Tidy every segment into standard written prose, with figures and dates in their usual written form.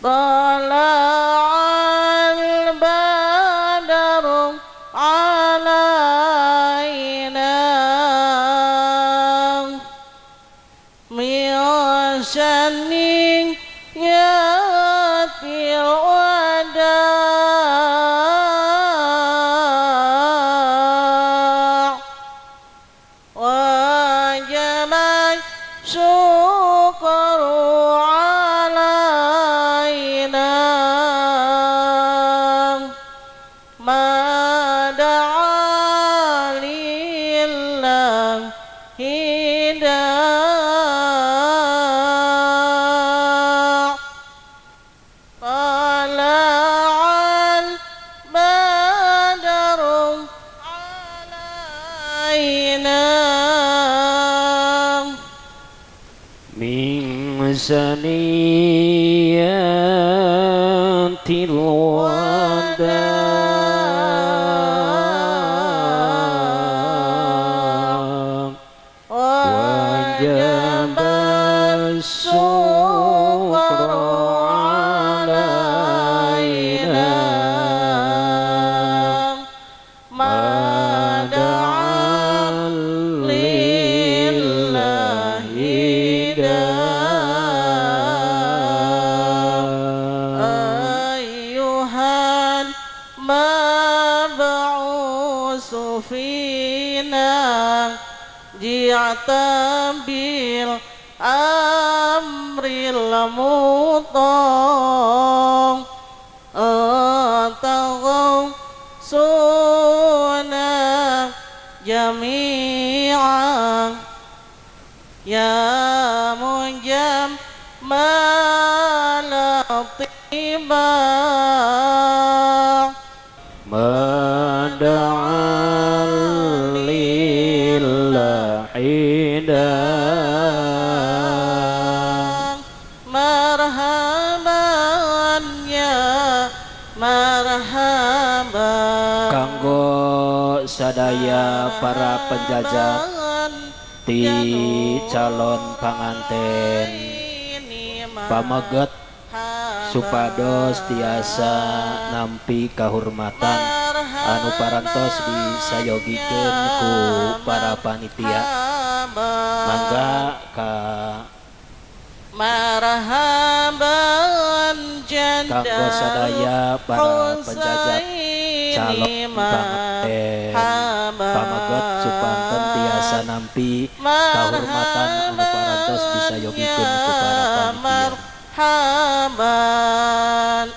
طلع البدر علينا من ثنيات الوداع وجب الشكر علينا ما دعا لله داع طلع البدر علينا من ثنيات الوداع وجب الشكر علينا ما ما دعا دعا لله لله داع داع أيها المبعوث فينا جئت بالأمر المطاع أنت غوثنا جميعا يا مجمل الطباع ما دعا لله داع مرحبا يا مرحبا Kanggo sadaya para penjajah ti calon panganten pameget supados tiasa nampi kahormatan anu parantos disayogikeun ku para panitia. Mangga ka Marhaban kanggo sadaya para penjajah calon panganten pameget supanten tiasa nampi kahormatan anu parantos disayogikeun ku para panitia. Marhaban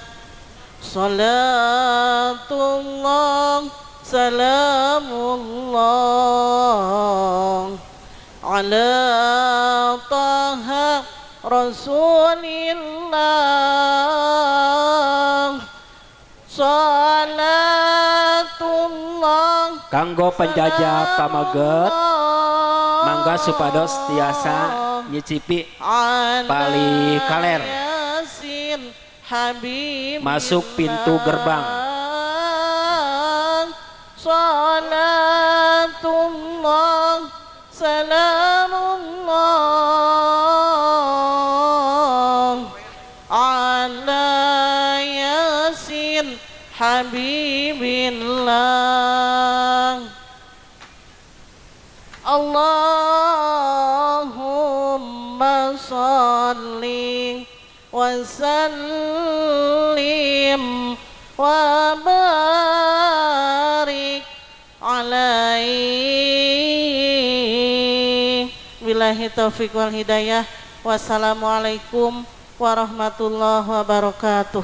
Salatullah salamullah ala taha Rasulillah Salatullah Kanggo penjajah pameget mangga supados tiasa nyicipi palih kaler masuk pintu gerbang. Salatullah salamullah ala Yasin Habibillah. Allahumma salli wa sallim wa barik alaihi. Billahi taufiq wal hidayah. Wassalamualaikum warahmatullahi wabarakatuh.